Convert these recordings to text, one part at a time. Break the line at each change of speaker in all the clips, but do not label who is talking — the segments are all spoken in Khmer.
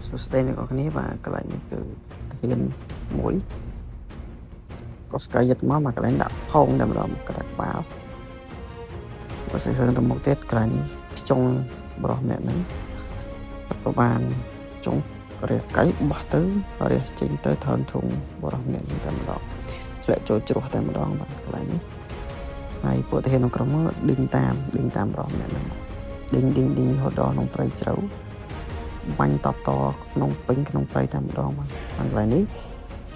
សួស្តីអ្នកនរគ្នាបាទកន្លែងនេះគឺធានមួយក៏ស្កាយយិតមកមកកន្លែងដាក់ផោងតែម្ដងក្តាក់ក្បាលបើសិនរឿងទៅមុខទៀតកន្លែងនេះខ្ចុងប្រុសម្នាក់ហ្នឹងគាត់ក៏បានចុងរះកៃបោះទៅរះចេញទៅថើនធុងបរោះម្នាក់ហ្នឹងតែម្ដងធ្លាក់ចូលជ្រោះតែម្ដងបាទកន្លែងនេះហើយពួកទាហានក្នុងក្រុមមកដេញតាមដេញតាមបរោះម្នាក់ហ្នឹងដេញដេញដេញរហូតដល់ក្នុងព្រៃជ្រៅ បាញ់តបតក្នុងពេញក្នុងព្រៃតែម្ដងបាទខាងកន្លែងនេះ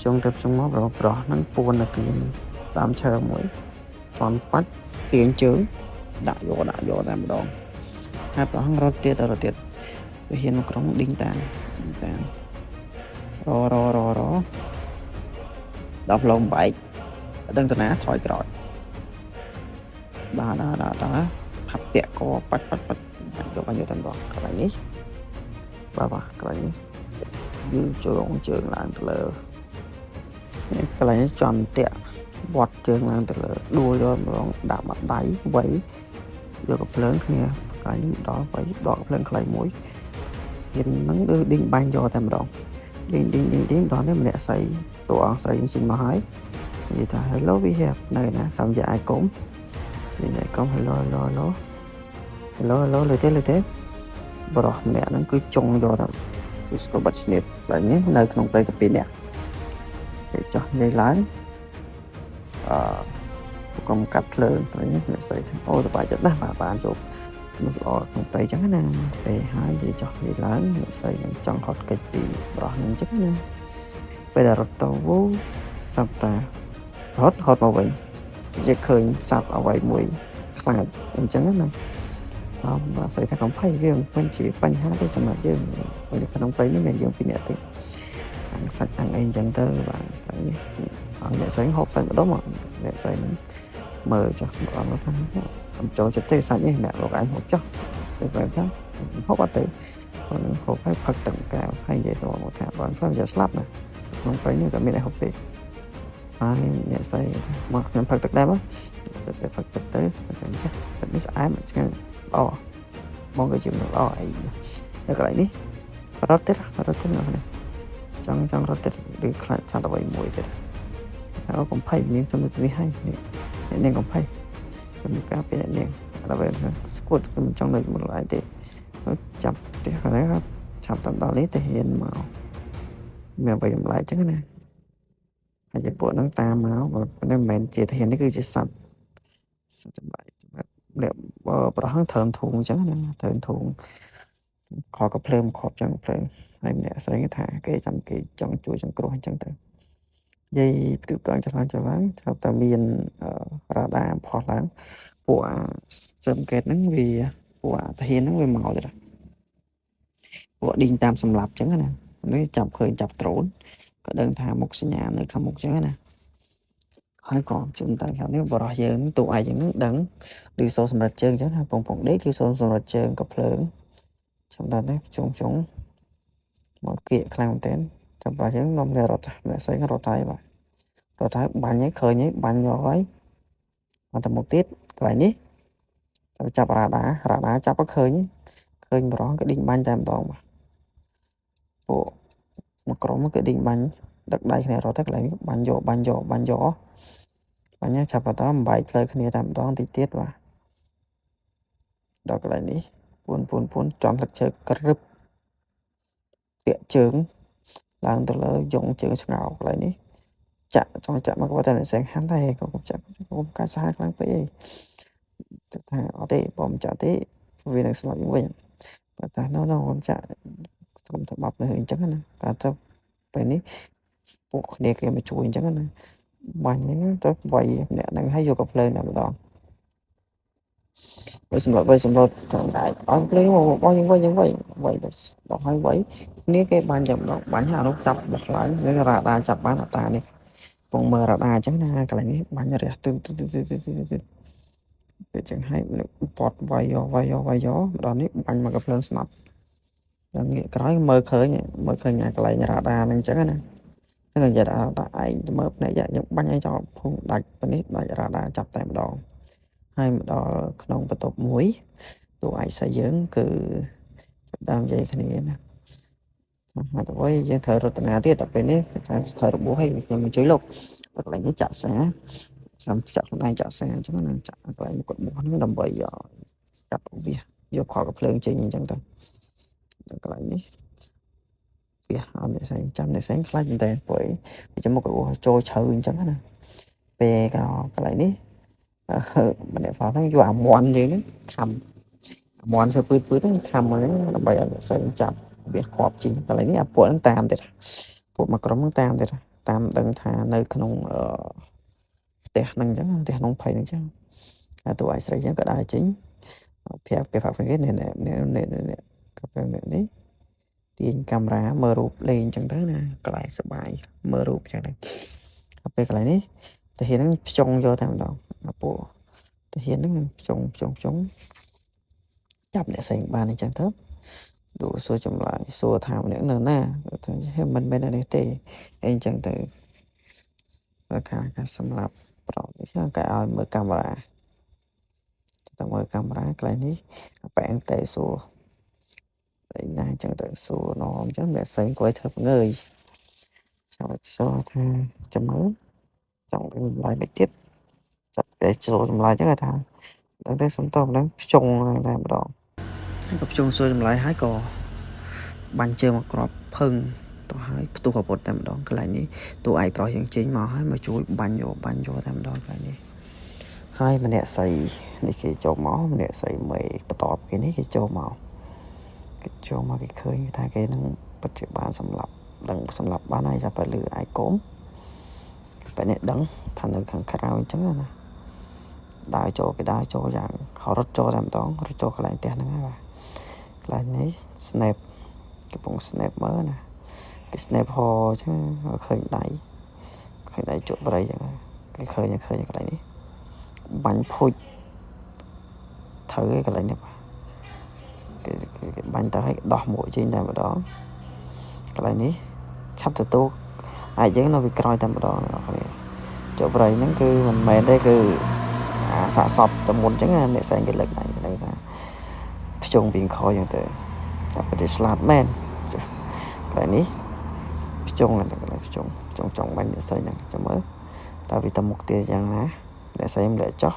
ជុងទៅជុងមកប្រុសប្រុសហ្នឹងពួននៅគៀនដើមឈើមួយជន់បាច់ទាញជើងដាក់យកដាក់យកតែម្ដងហើយប្រុសហ្នឹងរត់ទៀតរត់ទៀតទៅហ៊ានមកក្រុមដេញតាមដេញតាមររររដល់ផ្លូវបែកអត់ដឹងទៅណាថយក្រោយដល់ដល់ដល់ដល់ផាប់ពាក់កបាច់បាច់បាច់បាញ់យកបាញ់យកតែម្ដងកន្លែងនេះបាទបាទកន្លែងនេះ យឺជើងជើងឡើងទៅលើនេះកន្លែងនេះចំតាក់វត្តជើងឡើងទៅលើដួលយកម្ដងដាក់មកដៃវៃយកកំភ្លើងគ្នាកន្លែងនេះដល់វៃដកកំភ្លើងខ្លីមួយហ៊ានហ្នឹងគឺដេញបាញ់យកតែម្ដងដេញដេញដេញដេញដល់នេះម្នាក់ស្រីតួអង្គស្រីចេញមកហើយនិយាយថា "Hello, we have នៅណាសំយាអាយកុំនិយាយកុំ hello, hello, hello, hello, hello លើទេលើទេបរោះម្នាក់ហ្នឹងគឺចុងយកតែ គឺស្គបាត់ស្នៀតកន្លែងនេះនៅក្នុងព្រៃតែពីរនាក់គេចោះនិយាយឡើងអឺកុំកាត់ភ្លើងព្រៃនេះអ្នកស្រីថាអូសប្បាយចិត្តណាស់បាទបានជួបមនុស្សល្អក្នុងព្រៃចឹងណាពេលហើយនិយាយចោះនិយាយឡើងអ្នកស្រីនឹងចង់ហត់កិច្ចពីប្រុសនឹងចឹងណាពេលដែលរត់ទៅវូសត្វតារត់ហត់មកវិញជាឃើញសត្វអ្វីមួយខ្លាចអញ្ចឹងណា អមបាទស្អីថាកំភៃវាមិនជាបញ្ហាទេសម្រាប់យើងពេលក្នុងព្រៃនេះមានយើងពីរនាក់ទេអាំងសាច់អាំងអីអញ្ចឹងទៅបាទហើយនេះឲ្យអ្នកស្រីហូបសាច់ម្ដុំអ្នកស្រីហ្នឹងមើលចុះអត់ថាអំចូលចិត្តទេសាច់នេះអ្នកលោកឯងហូបចុះពេលបែបថាហូបអត់ទៅគាត់នឹងហូបហើយផឹកទឹកកែវហើយនិយាយទៅមកថាបើខ្ញុំจะស្លាប់ណាក្នុងព្រៃនេះក៏មានអីហូបទេហើយអ្នកស្រីថាមកខ្ញុំផឹកទឹកដែរមកទៅពេលផឹកទឹកទៅគាត់ថាចាស់ទឹកនេះស្អែមឆ្ងាញ់ល្អបងក៏ជាមនុស្សល្អអីនៅកន្លែងនេះរត់ទៀតរត់ទៀតនៅនេះចង់ចង់រត់ទៀតឬខ្លាចសត្វអ្វីមួយទៀតហើយកំភៃមានខ្ញុំនៅទីនេះហើយនេះអ្នកនាងកំភៃខ្ញុំការពារអ្នកនាងដល់ពេលស្គួតខ្ញុំមិនចង់នៅជាមួយឯងទេចាប់ផ្ទះហ្នឹងចាប់តាមដល់នេះទៅហ៊ានមកមានអ្វីចម្លែកចឹងណាហើយពួកហ្នឹងតាមមកបើមិនមែនជាធាននេះគឺជាសត្វសត្វចម្លែកសម្រាប់អ្នកប្រហែលធើមធូងអញ្ចឹងណាធើមធូងខកភ្លើងខប់ចឹងភ្លើងហើយម្នាក់ស្រីថាគេចាំគេចង់ជួយសង្គ្រោះអញ្ចឹងទៅនិយាយផ្ទុះផ្ដងចឡើងចឡើងចាប់តែមានរ៉ាដាផុសឡើងពួកអាសឹមកេតហ្នឹងវាពួកអាទាហានហ្នឹងវាមកទៀតពួកឌីងតាមសម្លាប់ចឹងណានេះចាប់ឃើញចាប់ដ្រូនក៏ដឹងថាមុខសញ្ញានៅខាងមុខចឹងណាហើយក៏ជុំតែខាងនេះបរោះយើងតួឯងហ្នឹងដឹងឬសូសម្រាប់ជើងចឹងថាពងពងដេកឬសូសម្រាប់ជើងក៏ភ្លើងចាំដល់នេះជុំជុំមកគៀកខ្លាំងមែនទែនចាំប្រាយើងនាំនេះរត់អ្នកស្រីរត់ហើយបាទរត់ហើយបាញ់ហើយឃើញហើយបាញ់យកហើយមកទៅមុខទៀតកន្លែងនេះទៅចាប់រ៉ាដារ៉ាដាចាប់ក៏ឃើញឃើញបរោះក៏ដេញបាញ់តែម្ដងបាទពួកមកក្រុមគេដេញបាញ់ដឹកដៃគ្នារត់ទៅកន្លែងនេះបាញ់យកបាញ់យកបាញ់យកបាញ់ចាប់បន្តបំបែកផ្លូវគ្នាតែម្ដងតិចទៀតបាទដល់កន្លែងនេះពួនពួនពួនចំផ្លឹកឈើក្រឹបតាក់ជើងឡើងទៅលើយងជើងឆ្ងោកន្លែងនេះចាក់ចង់ចាក់មកក៏តែអ្នកផ្សេងហាន់ដែរក៏កុំចាក់កុំកាត់សាហាវខ្លាំងពេកអីទៅថាអត់ទេបើមិនចាក់ទេវានឹងស្លាប់យើងវិញបើថា no no កុំចាក់កុំធ្វើបាបនៅអញ្ចឹងណាតែទៅពេលនេះពួកគ្នាគេមកជួយអញ្ចឹងណាបាញ់ហ្នឹងទៅវាយអ្នកហ្នឹងហើយយកកាភ្លើងតែម្ដងវាសម្លុតវាសម្លុតត្រង់ដែរអត់ភ្លើងមកបោះយើងវិញយើងវិញវាយទៅដល់ហើយវាយគ្នាគេបាញ់តែម្ដងបាញ់ហើយអានោះចាប់បោះឡើងនឹងរ៉ាដាចាប់បានអតានេះពងមើលរ៉ាដាអញ្ចឹងណាកន្លែងនេះបាញ់រះទឹងទឹងទឹងទឹងទឹងទឹងពេលចឹងហើយពត់វាយយកវាយយកវាយយកម្ដងនេះបាញ់មកកាភ្លើងស្នាប់ដល់ងាកក្រោយមើលឃើញមើលឃើញអាកន្លែងរ៉ាដាហ្នឹងអញ្ចឹងណាហ្នឹងនិយាយថាឯងទៅមើលភ្នែកយើងបាញ់ឯងចោលភូមិដាច់ប៉នេះដាច់រ៉ាដាចាប់តែម្ដងហើយមកដល់ក្នុងបន្ទប់មួយតួឯកសីយើងគឺចាប់ដើមនិយាយគ្នាណា ហេតុអ្វីយើងត្រូវរត់តាណាទៀតដល់ពេលនេះថាត្រូវរបួសហើយខ្ញុំមិនជួយលោកកន្លែងនេះចាក់សាសំចាក់ខ្លួនឯងចាក់សាអញ្ចឹងណាចាក់កន្លែងគាត់បោះហ្នឹងដើម្បីកាត់វាយកខកភ្លើងចេញអញ្ចឹងទៅកន្លែងនេះវាឲ្យអ្នកផ្សេងចាំអ្នកផ្សេងខ្លាចមែនតើព្រោះវាចាំមុខរបួសចូលជ្រៅអញ្ចឹងណាពេលកន្លែងនេះម្នាក់ហ្វហ្នឹងយកអាមន់យើងហ្នឹងខំអាមន់ធ្វើពឺតពឺហ្នឹងខំហ្នឹងដើម្បីឲ្យអ្នកផ្សេងចាប់វាគ្រាប់ចេញកន្លែងនេះអាពួកហ្នឹងតាមទៀតពួកមួយក្រុមហ្នឹងតាមទៀតតាមដឹងថានៅក្នុងអឺផ្ទះហ្នឹងអញ្ចឹងផ្ទះក្នុងភ័យហ្នឹងអញ្ចឹងហើយតួឯស្រីអញ្ចឹងក៏ដើរចេញប្រាប់គេប្រាប់គេនេះនេះនេះនេះកាហ្វេនេះទាញកាមេរ៉ាមើលរូបលេងអញ្ចឹងទៅណាកន្លែងសបាយមើលរូបអញ្ចឹងទៅដល់ពេលកន្លែងនេះតាហ៊ានហ្នឹងផ្ចង់យកតែម្ដងអាពួកតាហ៊ានហ្នឹងផ្ចង់ផ្ចង់ផ្ចង់ចាប់អ្នកផ្សេងបានអញ្ចឹងទៅឌូសួរចម្លើយសួរថាម្នាក់នៅណាថាមិនមែននេះទេអីអញ្ចឹងទៅខាការសម្លាប់ប្រោនេះគេឲ្យមើលកាមេរ៉ាតែមើលកាមេរ៉ាកន្លែងនេះបែងតែសួរអីណាអញ្ចឹងទៅសួរនាំអញ្ចឹងអ្នកផ្សេងគាត់ធ្វើងើយចាំសួរថាចាំមើលចង់ដឹងចម្លើយមិនទៀតចាប់តែចូលចម្លើយអញ្ចឹងថាដឹងតែសំតបហ្នឹងភ្ជង់តែម្ដងក៏ភ្ជង់សួរចម្លើយហើយក៏បាញ់ជើងមកក្របភឹងទៅហើយផ្ទុះអាវុធតែម្ដងកន្លែងនេះតួឯងប្រុសយើងចេញមកហើយមកជួយបាញ់យកបាញ់យកតែម្ដងកន្លែងនេះហើយម្នាក់ស្រីនេះគេចូលមកម្នាក់ស្រីមេបន្ទាប់គេនេះគេចូលមកគេចូលមកគេឃើញថាគេនឹងពិតជាបានសម្លាប់ដឹងសម្លាប់បានហើយចាប់ទៅលើឯកុំបែរនេះដឹងថានៅខាងក្រៅអញ្ចឹងណាដើរចូលគេដើរចូលយ៉ាងខរត់ចូលតែម្ដងរត់ចូលកន្លែងផ្ទះហ្នឹងហើយបាទកន្លែងនេះ snap កំពុង snap មើលណាគេ snap ហអញ្ចឹងឃើញដៃឃើញដៃជក់បរិយអញ្ចឹងគេឃើញឃើញកន្លែងនេះបាញ់ភូចត្រូវឯកន្លែងនេះបាទគេគេបាញ់ទៅឲ្យដោះមួកចេញតែម្ដងកន្លែងនេះឆាប់ទទួលអាចយើងនៅពីក្រោយតែម្ដងអ្នកនរជក់បរិយហ្នឹងគឺមិនមែនទេគឺអាសាកសពតែមុនអញ្ចឹងអ្នកផ្សេងគេលើកដៃគេថាភ្ជង់ពីខអញ្ចឹងទៅតែពិតជាឆ្លាតមែនចាកន្លែងនេះភ្ជង់កន្លែងភ្ជង់ភ្ជង់ចង់បាញ់អ្នកស្រីហ្នឹងចាំមើលតើវាទៅមុខទៀតយ៉ាងណាអ្នកស្រីម្លាក់ចោះ